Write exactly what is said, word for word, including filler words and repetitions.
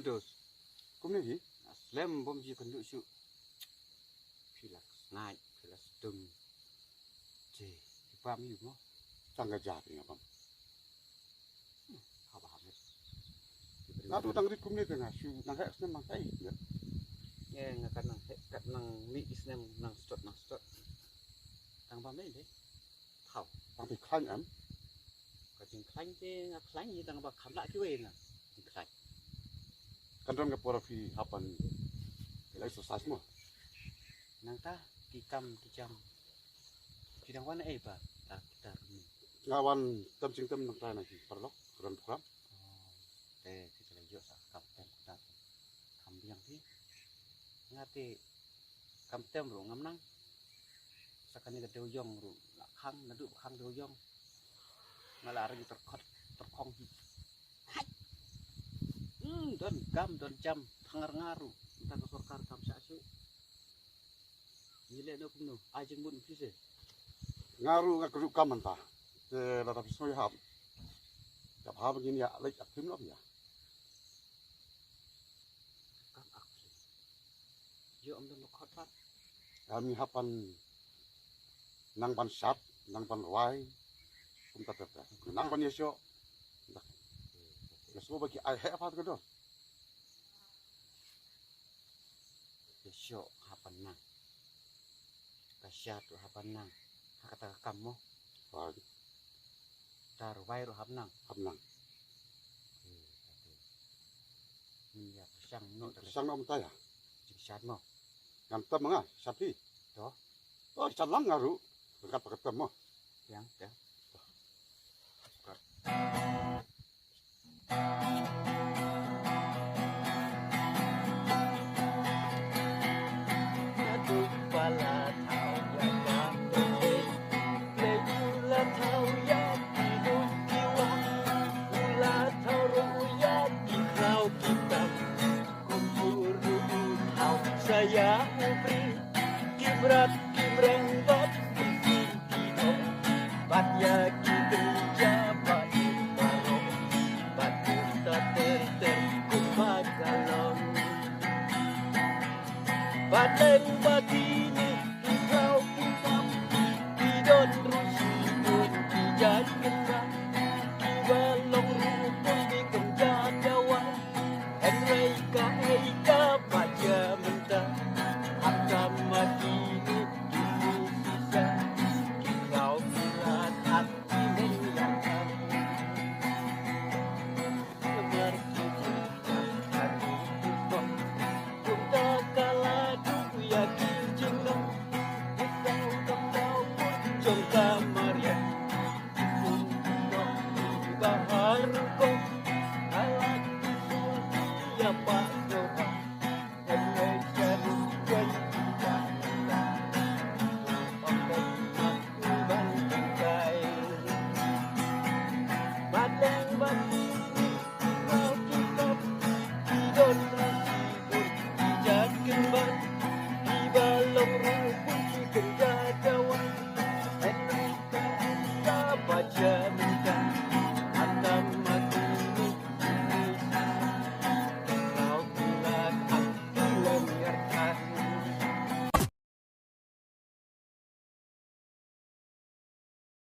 Dos. Kumne hi? Slem bom ji kan duk shu. Phi la snai, phi la stung. Che, ki pam yu mo. Tang ka ja phi nga pam. Haba haba. Nga tu tang rit kumne te nga shu nang hek snem nang kai. Ya. Ye, nga kan nang hek, kan nang mi snem nang stot, nang stot. Tang ba me de. Thaw. Tang phi khlaiñ em? Ka jingkhlaiñ te nga khlaiñ hi tang ba kham lah kiwei nga jingkhlaiñ. Kan don ka por phi hap ban exercise mo? Nangta ki kam ki jam. Phi dang wan ei ba ta ta ni. Nga wan tem jingtem nangta na ki paralok ka don program. Oh, te ki la ïoh sa kam tem ka kam biang phi. Nga te kam tem ruh ngam nang. Sa kane ka dewïong ruh la khang, naduh ba khang dewïong. Nga la ring terkhot terkhong hi. Hai. Hmm, don kam don jam thangar nga ruh. Mynta ka sorkar kam shah shuh. Ngi leh noh kumno, ai jingmut phi se. Nga ruh nga kyrduh kam mynta. Te lada phi sngewhap, hap hap ngin ïa leit aktim noh ïa. Kam ak phi. Ïoh ym don ba khot pat. Ngi hap ban nang ban shad, nang ban rwai. Kumta ter ter. Nang ban ïa shoh. Nga sngewbha ki ai heh pat ka don. Ïa shoh hap ban nang. Ka shad ruh hap ban nang. Ha kata ka kam mo. Hooid. Ta rwai ruh hap nang. Hap nang. Ngin ïa pyrshang noh ta. Pyrshang noh mynta ïa. Jingshad mo. Ngan tem ma nga, shad phi. To. Oh, shad lang nga ruh. Ryngkat bad ka tem mo. Tiang, tiang. Saya ubri ki brat ki breng bad ki king ki dong. Bad ïa ki bynta bad ki baroh bad kumta ter ter kumba ka long. Bad lem bad kine ki khraw ki tam ki don ruh shibun ki jait kynta kiba long ruh bun ki kynja dawa. Hynrei kaei kaba jia mynta, ha kaba kine ki shisha ki khraw ki lad ha ki neng ïa ka. Namar ki jingthoh ha ki jingthoh, kumta ka la duh ïa ki jinglong. Ki khraw ka khraw bun jong ka.